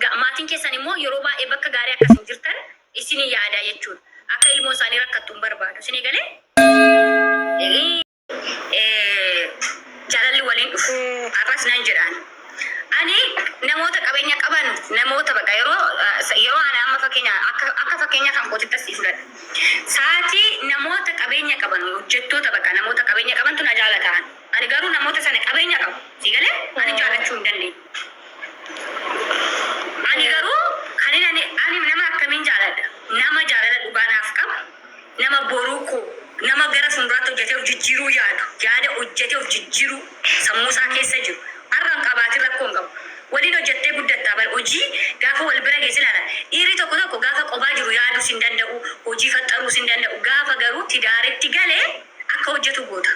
Maatiin keessan immoo yeroo baay'ee bakka gaarii akka isin jirtan isinii yaada jechuudha. Akka ilmoon isaanii rakkattu hin barbaadu. Isinii galee? Jaalalli waliin dhufu. Har'as nan jedhaan. Ani namoota qabeenya qaban, namoota bakka yeroo ani amma fakkeenya akka fakkeenya kan kootitti asii fudhadha. Sa'aatii namoota qabeenya qaban, hojjettoota, bakka namoota qabeenya qabantu na jaalatan. Ani garuu namoota sana qabeenya qabu. Si galee, ani jaalachuu hin dandeenye. Ani garuu kan ani nama akkamiin jaaladha? Nama jaalala dhugaa naaf qabu, nama boruu koo, nama gara fuulduraatti hojjetee of jijjiiruu yaadu, yaada hojjetee of jijjiiruu sammuu isaa keessa jiru. Har'a hin qabaatin rakkoo hin qabu. Waliin hojjettee guddattaa bara hojii gaafa wal bira geesse ilaala. Dhiirri tokko tokko gaafa qobaa jiru yaaduus hin danda'u, hojii faxxaruus hin danda'u. Gaafa garuu tidaaritti galee akka hojjetu goota.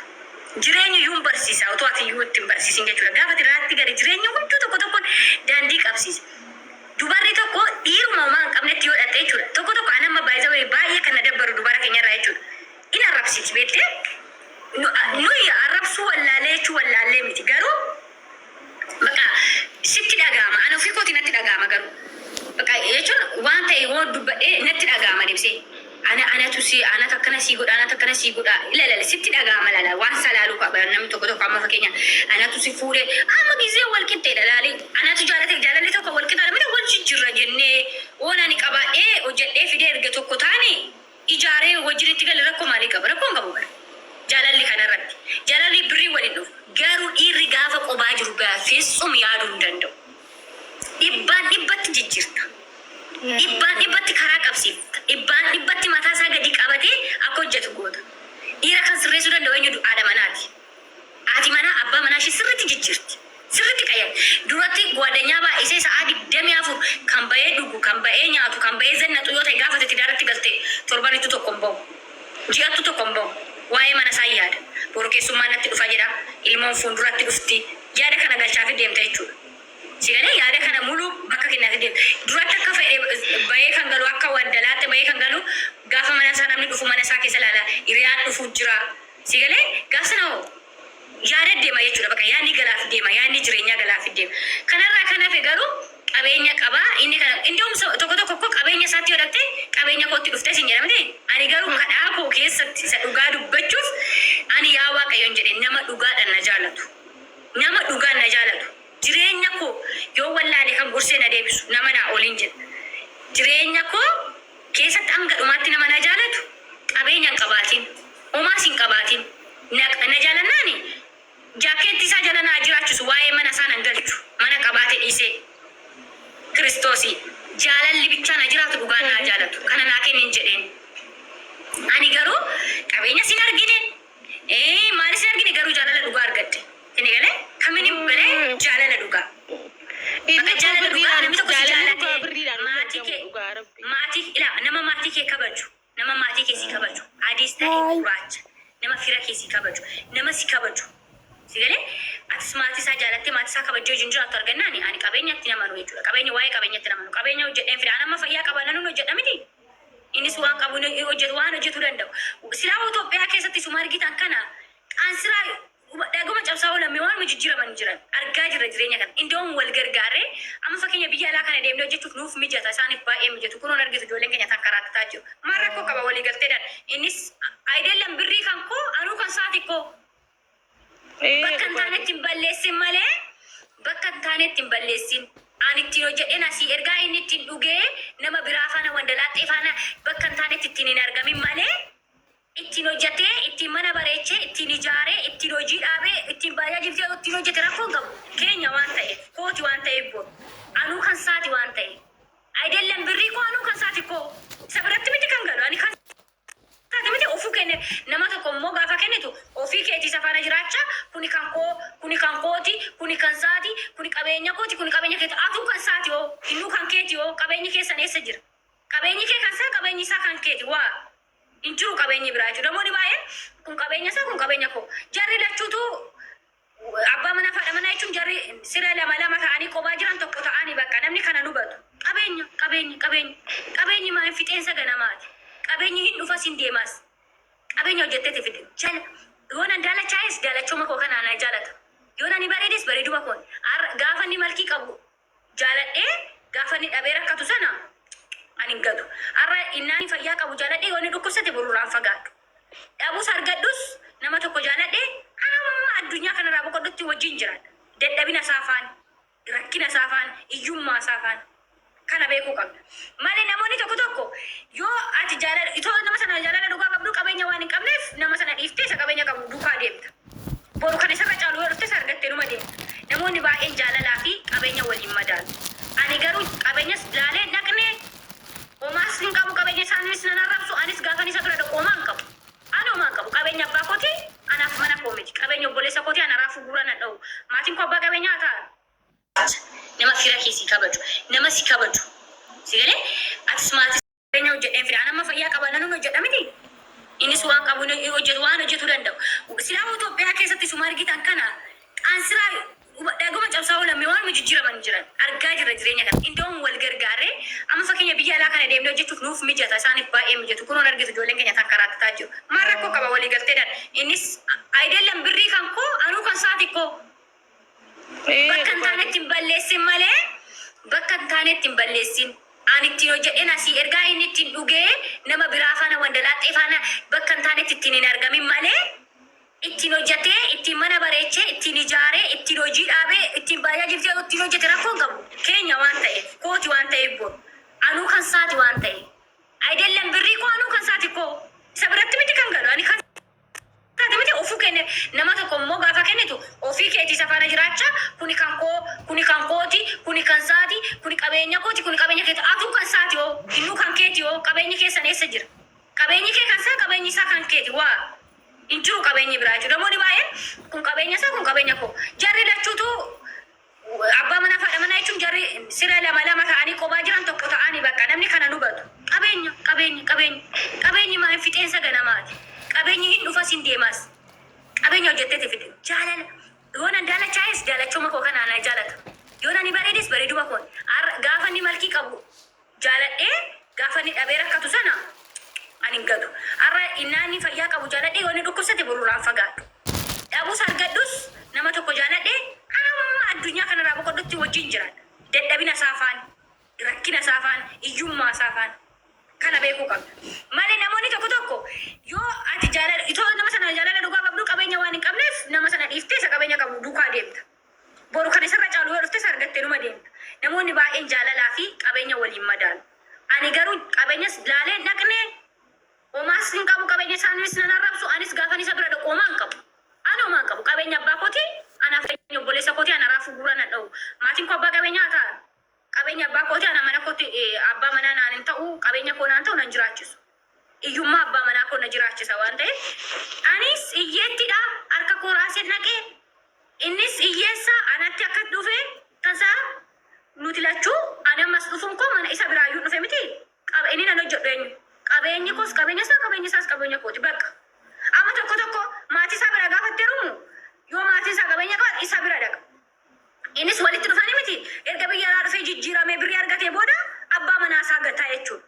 Jireenyi iyyuu hin barsiisa, otoo ati iyyuu itti hin barsiisin jechuudha. Gaafa tidaaritti gale jireenya hunduu tokko tokkoon daandii qabsiisa. Dubarri tokko dhiiruma homaa hin qabnetti yoo dhatte jechuudha. Tokko tokko an amma baay'ee baay'ee kan na dabbaru dubara keenyarraa jechuudha. In arrabsiti, beektee? Nuyi arrabsuu wallaalee jechuu wallaallee miti, garuu bakka sitti dhaga'ama. Ani ofii kooti natti dhaga'ama garuu. Bakka jechuun waan ta'e yoo dubbadhee natti dhaga'ama deebisee. Ana anatu si anatu akkana sii godha, anatu akkana sii godha, ilaalala sitti dhaga'ama. Laala, waan isaa laaluu qaba namni tokko tokko. Amma fakkeenya anatu si fuudhe, amma gizee wal qixxeedha, laali, anatu jaalate, jaalalli tokko wal qixxaadha miti. Wal jijjiirra jennee oon ani qabaadhee hojjedhee fidee erga tokko taane ijaaree wajjin itti gale, rakkoo maalii qaba? Rakkoo hin qabu bara. Jaalalli kanarratti jaalalli birrii waliin dhufu. Garuu dhiirri gaafa qobaa jiru gaafeessum yaaduu hin danda'u. Dhibbaan dhibbatti jijjiirta. Dhibbaan dhibbatti karaa qabsiifta. Dhibbaan dhibbatti mataa isaa gadi qabatee akka hojjetu goota. Dhiira kan sirreessuu danda'u eenyu? Haadha manaati. Haati manaa abbaa manaa ishee sirriitti jijjiirti. Sirriitti qayyabdi. Duratti gwaaddanyaa baay'isee sa'aa 24 kan bahee dhugu, kan bahee nyaatu, kan bahee zannatu yoo ta'e, gaafa tidaarratti galte torbanittu tokko hin bahu. Ji'attu tokko hin bahu. Waa'ee mana isaa yaada. Boru keessummaan natti dhufa jedha. Ilmoon fuulduratti dhufti. Yaada kana galchaafii deemta jechuudha. Si galee, yaada kana mulu bakka kennaafii deemta. Duratti akka fedhe bahee kan galu, akka waddalaatti bahee kan galu, gaafa mana isaa namni dhufu mana isaa keessa ilaala. Hiriyaan dhufu jira. Si galee, gaaf sana hoo yaada deema jechuudha. Bakka yaadni galaaf deema, yaadni jireenyaa galaaf deema. Kanarraa kan hafe garuu qabeenya qabaa inni kana indoom tokko tokko koo qabeenya isaatti yoo dhaqxe qabeenya kootti dhuftee sin jedhamte. Ani garuu kadhaa koo keessatti isa dhugaa dubbachuuf, ani yaa Waaqayyoon jedhe, nama dhugaadhaan na jaalatu. Nama dhugaan na jaalatu. Jireenya koo yoo wallaale kan gorsee na deebisu nama naa oliin jedha. Jireenya koo keessatti hanga dhumaatti nama na jaalatu, qabeenya hin qabaatin, homaas hin qabaatin. Na jaalannaani jaakkeetti isaa jala naa jiraachisu, waa'ee mana isaa nan galchu. Mana qabaate dhiisee. Kiristoosii. Jaalalli bichaa na jiraatu, dhugaan naa jaalatu. Kana naa kennin jedheen. Ani garuu qabeenya sin argine. Maalis hin argine, garuu jaalala dhugaa argadhe. Isin galee, kaminin balee jaalala dhugaa. Inni Bakka koo jaalala dhugaa birriidhaan namni tokko si jaalalli dhugaa jaalatee birriidhaan hin maatii argamu kee dhugaa Rabbi. maatii ilaa, nama maatii kee kabaju, nama maatii kee si kabaju, adiis ta'e Haay. gurraacha, nama fira kee si kabaju, nama si kabaju, si galee, atis maatii isaa jaalattee maatii isaa kabajjee wajjin jiraattu argannaani, ani qabeenyatti namanu jechuudha. Qabeenya, waa'ee qabeenyatti namanu. Qabeenya hojjedheen fida. Ani amma fayyaa qaba, nanuun hojjedha miti. Innis waan qabu inni hojjetu, waan hojjetuu danda'u. Silaa Itoophiyaa keessatti suma argitan kana qaansiraa dhaguma cabsaa oolan, waanuma jijjiiraman jiran argaa jirra jireenya kana. Indoom wal gargaarree amma fakkeenya biyya alaa kana deemnee hojjechuuf nuuf mijata, isaaniif baay'ee mijatu. Kunoon argitu ijoolleen keenya tan karaattitaa jiru. Maal rakkoo qaba walii galteedhaan? Innis ayidellam birrii kan koo, anuu kan saati koo. Bakka hin Dhugaa taanetti hin balleessin malee, bakka hin taanetti hin balleessin. Ani ittiin hojjedheen asii ergaa, inni ittiin dhugee nama biraa faana wandalaaxxee faana bakka hin taanetti ittiin hin argamin malee, ittiin hojjetee, ittiin mana bareechee, ittiin ijaaree, ittiin hojii dhaabee, ittiin baajaaji bitee, ittiin hojjete rakkoo hin qabu. Keenya waan ta'eef, kooti waan ta'eef, boru. Anuu kan saati waan ta'eef. Ayidellam birrii koo, anuu kan saati koo. Isa biratti miti kan galu, ani kan saati miti ofuu kenne. Nama tokko immoo gaafa kennitu ofii keetii isa faana jiraachaa, kuni kan koo, kuni kan kooti, kuni kan saati, kuni qabeenya kooti, kuni qabeenya keeti. Atuu kan saati hoo, innuu kan keeti hoo, qabeenyi keessan eessa jira? Qabeenyi kee kan isaa, qabeenyi isaa kan keeti, waa hin jiru qabeenyi biraa jechuudha. Namoonni baay'een kun qabeenya isaa, kun qabeenya koo. Jarri lachuutu abbaa manaa fi haadha manaa jechuun jarri sira lama lama ta'anii qobaa jiran tokko ta'anii, bakka namni kana nu hubatu. Qabeenya, qabeenya, qabeenya. Qabeenyi maal fixeensa ganamaati. Qabeenyi hin dhufas, hin deemaas. Qabeenya hojjetteeti fide. Jala yoo nan daalachaa'es daalachuma koo kanaa na jaalata. Yoo nani bareedes bareeduma koon. Gaafa inni malkii qabu jaaladhee gaafa Gaafa inni dhabee rakkatu sana ani hin gatu. Har'a innaan fayyaa qabu jaaladhee yoo inni dhukkubsate borurraan fagaadhu. Dhabus argadhus nama tokko jaaladhee amma addunyaa kanarraa boqodhutti wajjin jiraadha. Dadhabina isaa faana, rakkina isaa faana, hiyyummaa isaa faana. Kana beekuu qabna. Malee namoonni tokko tokko yoo ati jaalala itoo nama sana jaalala dhugaa qabdu qabeenya waan hin qabneef nama sana dhiiftee isa qabeenya qabu duukaa deemta. Boru kan isarra caalu yoo dhufte isa argattee numa deemta. Namoonni baay'een jaalalaa fi qabeenya waliin madaalu. Ani garuu qabeenyas laalee dhaqnee homaas hin qabu, qabeenya isaanis nan arrabsu, anis gaafan isa bira dhaqu homaa hin qabu. Ani homaa hin qabu. Qabeenya abbaa kootii anaaf mana koo miti. Qabeenya obboleessa kootii ana raafuu guuraa nan dha'u. Maatiin koo abbaa qabeenyaa haa ta'an. Nama fira kee si kabaju. Nama si kabaju. Si galee atis maatii qabeenya hojjedheen fida. An amma fayyaa qaba nan hojjedha miti. Innis waan qabu ni hojjetu, waan hojjetuu danda'u. Silaa Itoophiyaa keessatti suma argitan kana qaansiraa dhaguma cabsaa oolan waanuma jijjiiraman jiran argaa jirra jireenya kana. Indoom wal gargaarree amma fakkeenya biyya alaa kana deemnee hojjechuuf nuuf mijata, isaaniif baay'ee mijatu. Kunoon argitu ijoolleen keenya tan karaatti jiru. Maal rakkoo qaba walii galteedhaan? Innis ayidallam birrii kan koo anuu kan saati koo. Bakka hin taanetti hin balleessin malee, bakka hin taanetti hin balleessin. Ani ittiin hojjedheen asii ergaa, inni ittiin dhugee nama biraa faana wandalaaxxee faana bakka hin taanetti ittiin hin argamin malee, ittiin hojjetee, ittiin mana bareechee, ittiin ijaaree, ittiin hojii dhaabee, ittiin baay'aa jirtee ittiin hojjete rakkoo hin qabu. Keenya waan ta'eef, kooti waan ta'eef, boru anuu kan saati waan ta'eef. Ayidallam birrii koo anuu kan saati koo isa biratti miti kan galu, ani kan taate miti ofuu kenne. Nama tokko immoo gaafa kennitu ofii keetii isa faana jiraachaa, kuni kan koo, kuni kan kooti, kuni kan saati, kuni qabeenya kooti, kuni qabeenya keeti. Atuu kan saati hoo, innuu kan keeti hoo, qabeenyi keessan eessa jira? Qabeenyi kee kan isaa, qabeenyi isaa kan keeti, waa hin jiru qabeenyi biraa jechuudha. Namoonni baay'een kun qabeenya isaa, kun qabeenya koo, jarri lachuutu abbaa manaa fi haadha manaa jechuun jarri sira lama lama ta'anii qobaa jiran tokko ta'anii bakka namni kana nu hubatu. Qabeenya, qabeenya, qabeenya, qabeenyi maal fixeensa ganamaati. Qabeenyi hin dhufas hin deemaas. Qabeenya hojjetteeti fide. Jaalala yoo nan daalachaa'es daalachoma koo kanaan na jaalata. Yoo nani bareedes bareeduma koon. Gaafa inni malkii qabu jaaladhee gaafa inni dhabee rakkatu sana ani hin gatu. Har'a innaan fayyaa qabu jaaladhee yoo inni dhukkubsate borurraan fagaadhu. Dhabus argadhus nama tokko jaaladhee amma addunyaa kanarraa boqodhutti wajjin jiraadha. Dadhabina isaa faana, rakkina isaa faana, hiyyummaa isaa faana. Kana beekuu qabna. Malee namoonni tokko tokko yoo ati jaalala itoo nama sana jaalala dhugaa qabdu qabeenya waan hin qabneef nama sana dhiiftee isa qabeenya qabu duukaa deemta. Boru kan isarra caalu yoo dhufte isa argattee numa deemta. Namoonni baay'een jaalalaa fi qabeenya waliin madaalu. Ani garuu qabeenyas laalee dhaqnee homaas hin qabu, qabeenya isaanis nan arrabsu, anis gaafan isa bira dhaqu homaa hin qabu. Ani homaa hin qabu. Qabeenya abbaa kootii anaaf qabeenya obboleessa kootii ana raafuu guuraa nan dha'u. Maatiin koo abbaa qabeenyaa haa ta'an. Qabeenya abbaa kootii ana mana kootti abbaa manaa naan hin ta'u, qabeenya koo naan ta'u nan jiraachisu. Hiyyummaa abbaa manaa koo na jiraachisa waan ta'eef, anis hiyyeettidha harka koo raaseen dhaqee, innis hiyyeessa anatti akka dhufe tasaa nuti lachuu. Ani ammas dhufuun koo mana isa biraayyuu dhufe miti. Qaba inni nan hojjedhu eenyu? Qabeenyi koos qabeenya isaa, qabeenya isaas qabeenya kooti bakka. Amma tokko tokko maatii isaa bira gaafa itti heerumu, yoo maatiin isaa qabeenya qabaate isa bira dhaqa. Innis walitti dhufanii miti, erga biyya alaa dhufee jijjiiramee birrii argatee booda abbaa manaa isaa gataa jechuudha.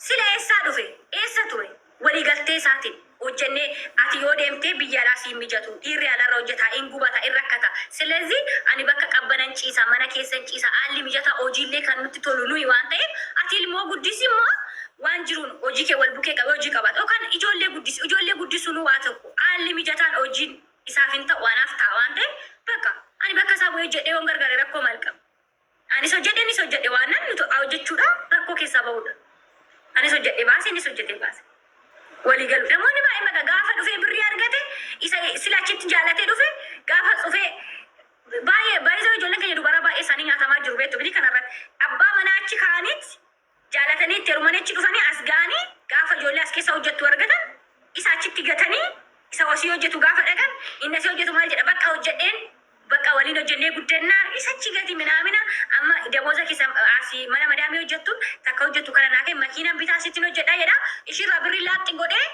Sila eessaa dhufe? Eessa ture? Walii galtee isaatiin hojjennee, ati yoo deemtee biyya alaa siin mijatu, dhiirri alarra hojjetaa in gubata, in rakkata. Silezi ani bakka qabbanan ciisa, mana keessan ciisa, haalli mijataa hojiillee kan nutti tolu nuyi waan ta'eef, ati ilmoo guddisi immoo waan jiruun hojii kee wal bukee qabee hojii qabaata. Yookaan ijoollee guddisi, ijoollee guddisuun waa tokko, haalli mijataan hojiin isaaf hin ta'u, anaaf ta'a waan ta'eef, bakka ani bakka isaa bu'ee hojjedhee yoon gargaare rakkoo maal qaba? Anis hojjedhe, innis hojjedhe, waan nan nuti hojjechuudha rakkoo keessaa bahudha. Anis hojjedhe baase, innis hojjete baase. Walii galu. Namoonni baay'een bakka gaafa dhufee birrii argate isa sila achitti jaalatee dhufe gaafa dhufee baay'ee baay'ee ijoolleen keenya dubaraa baay'ee isaanii nyaatamaa jiru beektu miti kanarratti. Abbaa manaa achi kaa'aniit jaalatanii itti heerumanii achi dhufanii as ga'anii gaafa ijoollee as keessa hojjettu argatan isa achitti gatanii isa wasii hojjetu gaafa dhaqan, inni asii hojjetu maal jedha? Bakka hojjedheen bakka waliin hojjennee guddannaa, isa achi gati minaamina, amma damooza keessa asii mana madaamii hojjettu takka hojjettu kana naa kenni, makiinaan bitaa sittiin hojjedhaa jedha. Ishiirraa birrii laaxxi godhee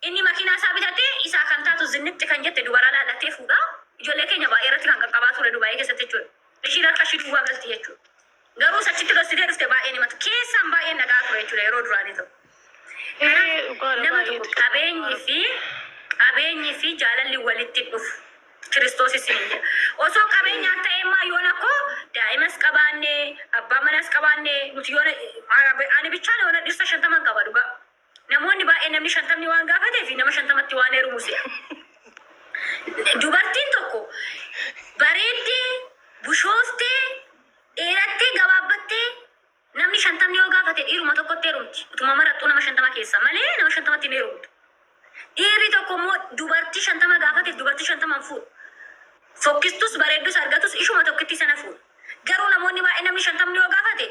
inni makiinaa isaa bitatee isaa kan taatu zinnitti kan jette dubara laallatee fuudha. Ijoollee keenya baay'ee irratti kan qaqqabaa ture Dubaayii keessatti jechuudha. Ishiin harka ishii duwwaa galti jechuudha. Garuu isa achitti dhoksitee dhufte baay'een himatu. Keessaan baay'een nagaa ture jechuudha yeroo duraanii ta'u. Kanaaf Dhugaadha nama tokko baay'eetu qabeenyi fi jaalalli walitti dhufu. Kiristoos isin jedha. Osoo qabeenyaan ta'e immoo yoona koo daa'imas qabaanne, abbaa manas qabaanne, nuti yoona ani bichaan yoona dhirsa 50n qaba dhugaa. Namoonni baay'een namni 50ni waan gaafateef nama 50tti waan heerumu si'a. Dubartiin tokko bareeddee, bushooftee, dheerattee, gabaabbattee, namni 50ni yoo gaafate dhiiruma tokkotti heerumti. Utuma maraxxuu nama 50 keessa malee nama 50tti hin heerumtu. Dhiirri tokko immoo dubartii 50 gaafateef dubartii 50 hin fuudhu. Fokkistus bareeddus argatus ishuma tokkittii sana fuudha. Garuu namoonni baay'een namni 50ni yoo gaafate,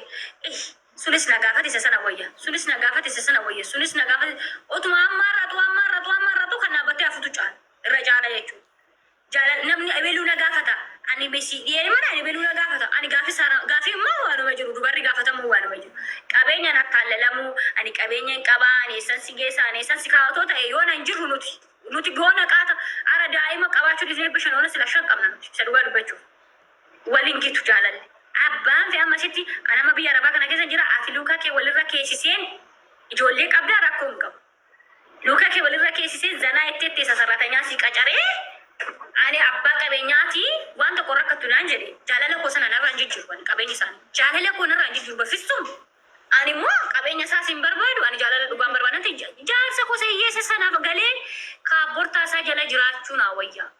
sunis na gaafate isa sana wayya, sunis na gaafate isa sana wayya, sunis na gaafate, otuma hammaarratu hammaarratu hammaarratu kan dhaabbattee hafutu caala. Irra caala jechuudha. Jaalala namni ebeluu na gaafata. Ani mesii dhiyeeri mana ani ebeluu na gaafata. Ani gaafii saara gaafii immoo waanuma jiru, dubarri gaafatamuu waanuma jiru. Qabeenyaan attaallalamuu, ani qabeenya hin qabaa, ani eessan si geessa, ani eessan si kaa'atoo ta'e yoona hin jirru nuti. Nuti goona qaata ara daa'ima qabaachuu dhiisnee bishaan yoona sila 5 qabna nuti isa dhugaa dubbachuuf. Waliin gitu jaalalli. Abbaan fi amma sitti an amma biyya arabaa kana keessa jira, ati luka kee walirra keesiseen ijoollee qabdaa rakkoo hin qabu. Luka kee walirra keesiseen zanaa itti itti sarratanyaa si qacaree, ani abbaa qabeenyaati, waan tokko rakkattu naan jedhe, jaalala koo sana narraa hin jijjiiru. Ani qabeenya isaanii jaalala koo narraa hin jijjiiru baffisuun. Ani immoo qabeenya isaas hin barbaadu, ani jaalala dhugaan barbaadan jaarsa koo hiyyeessa sanaaf galee kaabbortaa isaa jala jiraachuu naa wayyaa.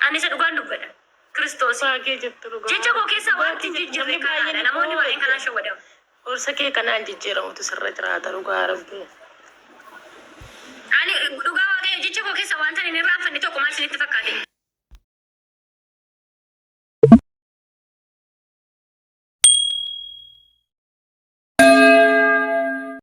Ani isa dhugaan dubbadha. Kiristoos. Baay'ee jettu dhugaa. Jecha koo keessaa wanti hin jijjiirre Namni baay'een kanaadha. Namoonni baay'een kanaan shawwadamu. Gorsa kee kanaan jijjiiramutu sirra jiraata, dhugaa Rabbi. Ani dhugaa Waaqayyo, jecha koo keessa wanta hin irraanfanne tokko maal isinitti fakkaate?